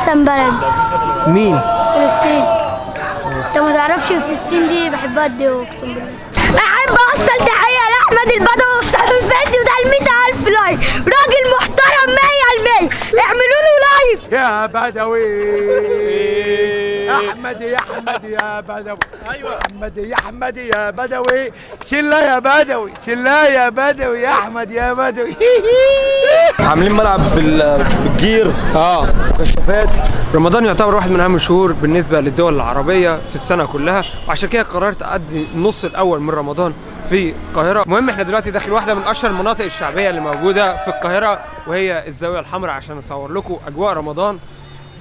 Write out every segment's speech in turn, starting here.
احسن بلد. مين؟ فلسطين. انت ما تعرفش فلسطين دي بحبها قد ايه، اقسم بالله. احب اوصل تحية لاحمد البدوي وصاحب الفيديو ده ال 100,000 like، راجل محترم 100%، اعملوا له like. يا بدوي احمد يا احمد يا بدوي، ايوه احمد يا احمد يا بدوي، شله يا بدوي، شله يا بدوي، يا احمد يا بدوي. عاملين ملعب بالجير كشافات. رمضان يعتبر واحد من اهم الشهور بالنسبة للدول العربية في السنة كلها، وعشان كده قررت اقضي النص الاول من رمضان في القاهرة. المهم احنا دلوقتي داخل واحدة من اشهر المناطق الشعبية اللي موجودة في القاهرة، وهي الزاوية الحمراء، عشان اصور لكم اجواء رمضان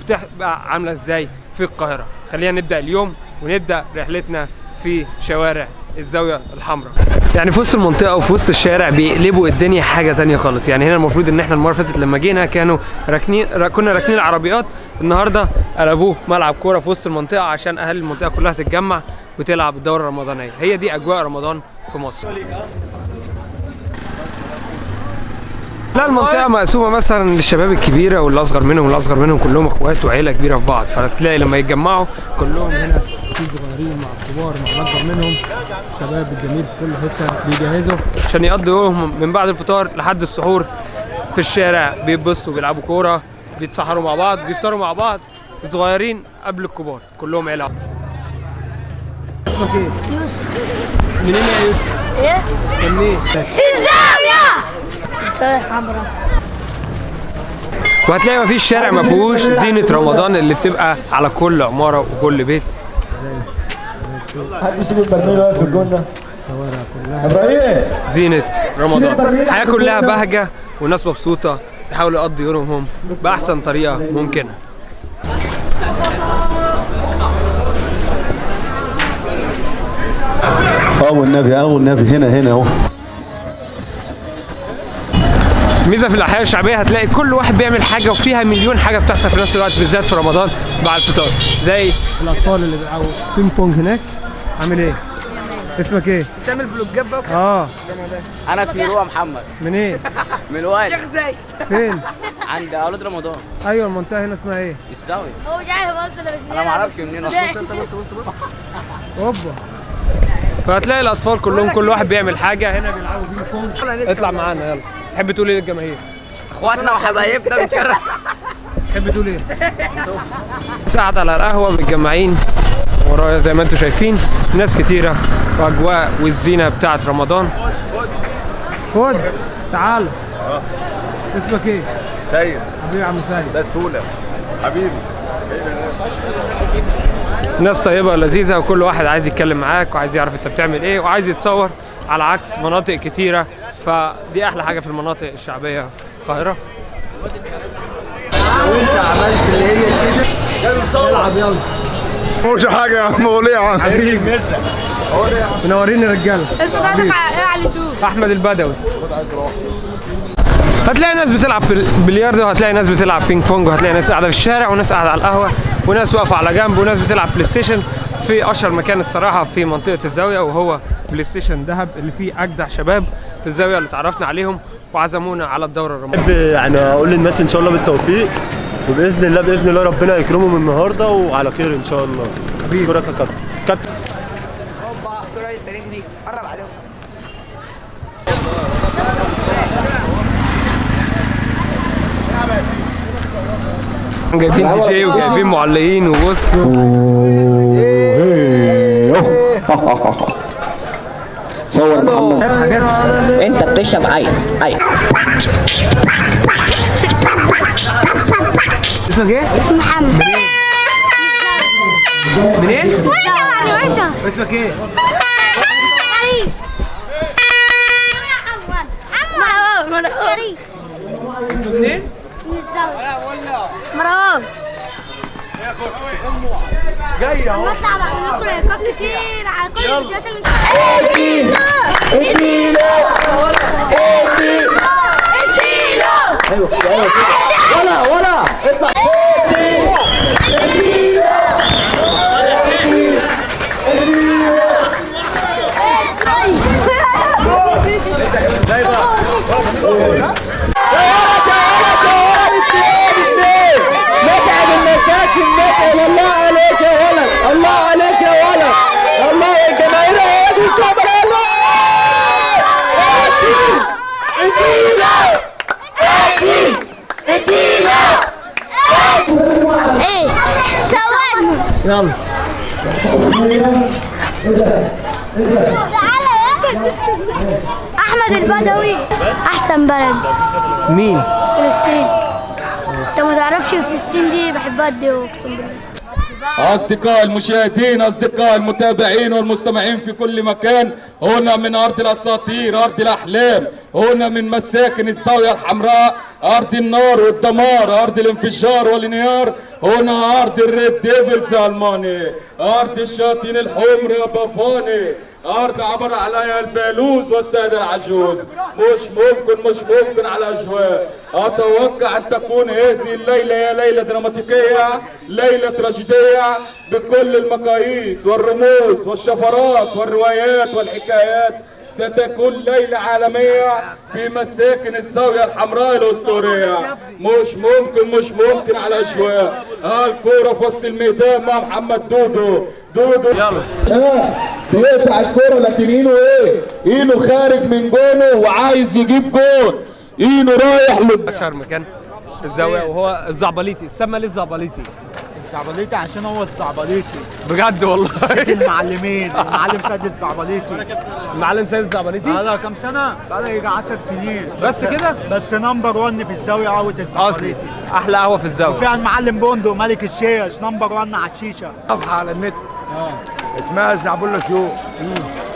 بتبقى عامله ازاي في القاهرة. خلينا نبدا اليوم ونبدا رحلتنا في شوارع الزاوية الحمراء. يعني في وسط المنطقة وفي وسط الشارع بيقلبوا الدنيا حاجة تانية خالص. يعني هنا المفروض ان احنا المرة اللي فاتت لما جينا كانوا راكنين، كنا راكنين العربيات، النهارده قلبوه ملعب كورة في وسط المنطقة عشان اهل المنطقة كلها تتجمع وتلعب الدورة الرمضانية. هي دي اجواء رمضان في مصر. لا المنطقة مقسومة مثلا للشباب الكبيرة واللي أصغر منهم واللي أصغر منهم، كلهم إخوات وعيلة كبيرة في بعض، فتلاقي لما يتجمعوا كلهم هنا في صغيرين مع الكبار مع الأكبر منهم، الشباب الجميل في كل حتة بيجهزوا عشان يقضوا يومهم من بعد الفطار لحد السحور في الشارع، بيتبسطوا، بيلعبوا كورة، بيتسحروا مع بعض، بيفطروا مع بعض، الصغيرين قبل الكبار، كلهم عيلة. اسمك إيه؟ يوسف. منين يا يوسف؟ ايه؟ منين؟ الزاوية، الزاوية الحمراء. وهتلاقي مفيش شارع ما فيهوش زينة رمضان اللي بتبقى على كل عمارة وكل بيت. حد يشيل البرميل واقف في الجون ده. زينة رمضان، الحياة كلها بهجة والناس مبسوطة، بيحاولوا يقضوا يومهم بأحسن طريقة ممكنة. والنبي والنبي هنا هنا اهو. ميزة في الاحياء الشعبية هتلاقي كل واحد بيعمل حاجة وفيها مليون حاجة بتحصل في نفس الوقت، بالذات في رمضان بعد الفطار، زي الاطفال اللي بيلعبوا بينج بونج هناك. عامل ايه؟ اسمك ايه؟ بتعمل فلوجات بقى؟ انا اسمي روى محمد. منين؟ من الوادي. فين؟ عند اولاد رمضان. ايوه المنطقة هنا اسمها ايه؟ الزاوية. هو مش عارف اصلا. انا ما اعرفش منين اصلا. بص بص بص اوبا. فهتلاقي الاطفال كلهم كل واحد بيعمل حاجة، هنا بيلعبوا بينج بونج. اطلع معانا يلا. تحب تقول ايه للجماهير؟ اخواتنا وحبايبنا بنشرف. تحب تقول ايه؟ ناس قاعدة على القهوة متجمعين ورايا زي ما انتم شايفين، ناس كتيرة واجواء والزينة بتاعت رمضان. خد تعال. اسمك ايه؟ سيد. حبيبي يا عم سيد. سيد فولة حبيبي. ناس طيبة ولذيذة، وكل واحد عايز يتكلم معاك وعايز يعرف انت بتعمل ايه وعايز يتصور، على عكس مناطق كتيرة. فدي احلى حاجة في المناطق الشعبية في القاهرة. لو انت عملت اللي هي كده العب يلا. مش حاجة يا عم، قول ايه يا عم؟ حبيبي منورين الرجالة. اسمه قاعدك على اليوتيوب. احمد البدوي. هتلاقي ناس بتلعب بلياردو، وهتلاقي ناس بتلعب بينج بونج، وهتلاقي ناس قاعدة في الشارع، وناس قاعدة على القهوة، وناس واقفة على جنب، وناس بتلعب بلاي ستيشن في اشهر مكان الصراحة في منطقة الزاوية، وهو بلاي ستيشن دهب اللي فيه اجدع شباب في الزاوية اللي اتعرفنا عليهم وعزمونا على الدورة الرمضانية. بحب يعني اقول للناس ان شاء الله بالتوفيق، وباذن الله باذن الله ربنا يكرمهم النهارده وعلى خير ان شاء الله. اشكرك يا كابتن. كابتن اوبا سرعة التاريخ دي قرب عليهم. جايبين دي جي وجايبين معلقين وبص. صور محمد. انت بتشرب ايس ايس. اسمك ايه؟ اسمه محمد. منين؟ وين؟ اسمك ايه؟ غريب. مروان. غريب. منين؟ من الزاوية. مروان. جاي اهو. بطلع بعمل لكم لايكات كتير على كل الفيديوهات اللي اديله اديله اديله اديله. ايوه ايوه ولا ولا اطلع. متعب المسيرة. يلا احمد البدوي احسن بلد. مين؟ فلسطين. انت ما تعرفش فلسطين دي بحبها قد ايه اقسم بالله. أصدقاء المشاهدين، أصدقاء المتابعين والمستمعين في كل مكان، هنا من أرض الأساطير، أرض الأحلام، هنا من مساكن الزاوية الحمراء، أرض النار والدمار، أرض الانفجار والانهيار، هنا أرض ال Red Devils ألماني، أرض الشياطين الحمر يا بافاني، أرض عبر عليها البالوز والسيد العجوز. مش ممكن، مش ممكن على الأجواء. أتوقع أن تكون هذه الليلة هي ليلة دراماتيكية، ليلة تراجيدية بكل المقاييس والرموز والشفرات والروايات والحكايات. ستكون ليلة عالمية في مساكن الزاوية الحمراء الأسطورية. مش ممكن، مش ممكن على الأجواء. الكورة في وسط الميدان مع محمد دودو. دودو يلا بيقطع الكورة، لكن اينو ايه؟ اينو خارج من جونة وعايز يجيب جون. اينو رايح اشهر مكان في الزاوية وهو الزعبليطي. اتسمى ليه الزعبليطي؟ الزعبليطي عشان هو الزعبليطي بجد والله. المعلمين، المعلم سيد الزعبليطي. المعلم سيد الزعبليطي بقى كام سنة؟ بقى يجي 10 سنين بس كده؟ بس number 1 في الزاوية قهوة الزعبليطي، احلى قهوة في الزاوية. وفيها المعلم بوندو ملك الشيش number 1 على الشيشة. صفحة على النت اسمها الزعبولة show.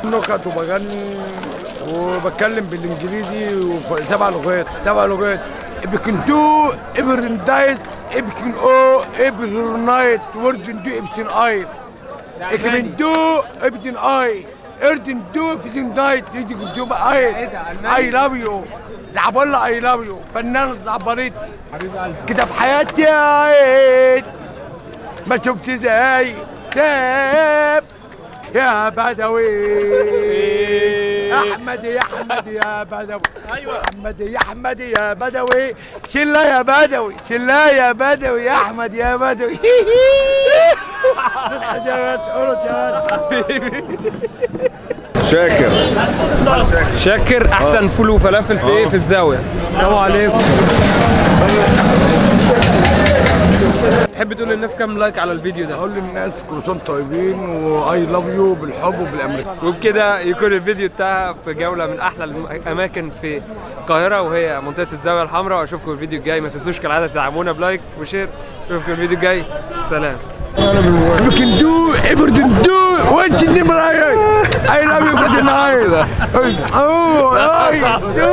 نكت وبغني وبتكلم بالانجليزي وسبع لغات، 7 لغات. ابكن تو ابرن دايت ابكن او ابرن نايت وردن دو ابسن اي اكبن تو ابسن اي اردن دو فيزن دايت ابكن تو اي I love you زعبولة، I love you فنان الزعبليطي حبيب قلبي. كده في حياتي عيد ما شفت زي تاب يا بدوي. احمد يا احمد يا بدوي، ايوه احمد يا احمد يا بدوي، شله يا بدوي، شله يا بدوي، يا احمد يا بدوي. يا شاكر شاكر احسن فول وفلافل في ايه في الزاوية. السلام عليكم. تحب تقول للناس كام like على الفيديو ده؟ اقول للناس كل سنة طيبين و I love you بالحب وبالامريكا. وبكده يكون الفيديو انتهى في جولة من احلى الاماكن في القاهرة وهي منطقة الزاوية الحمراء. واشوفكم في الفيديو الجاي، ما تنسوش كالعادة تدعمونا ب like و share. اشوفكم في الفيديو الجاي، سلام. You can do everything do what you need I love you for the night. Oh, I do.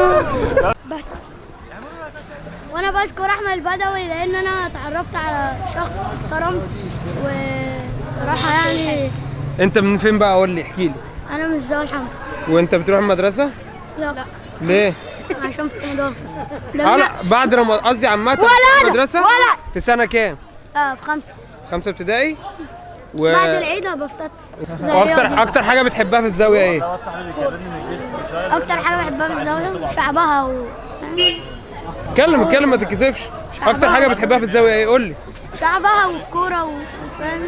بس وانا بشكر احمد البدوي لان انا اتعرفت على شخص محترم وصراحة يعني. انت من فين بقى؟ قول لي، احكي لي. انا من الزاوية الحمراء. وانت بتروح المدرسة؟ لا. ليه؟ عشان في رمضان. لا بعد رمضان قصدي، عامة ولا المدرسة ولا في سنة كام؟ في 5. 5 ابتدائي؟ بعد العيد هبقى في 6. اكتر حاجة بتحبها في الزاوية ايه؟ اكتر حاجة بحبها في الزاوية شعبها و اتكلم اتكلم ما تتكسفش. اكتر حاجة بتحبها في الزاوية ايه؟ قول لي. شعبها والكوره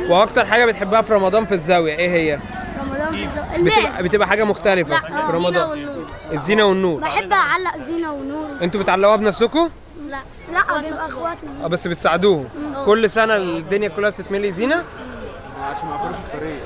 واكتر حاجة بتحبها في رمضان في الزاوية ايه هي؟ رمضان في الزاوية بتبقى حاجة مختلفة في رمضان. والنور. الزينة والنور. بحب اعلق زينة ونور. انتوا بتعلقوها بنفسكم؟ لا لا، بيبقى اخواتنا. بس بتساعدوهم. كل سنة الدنيا كلها بتتملي زينة؟ عشان ما يقفلوش الطريق.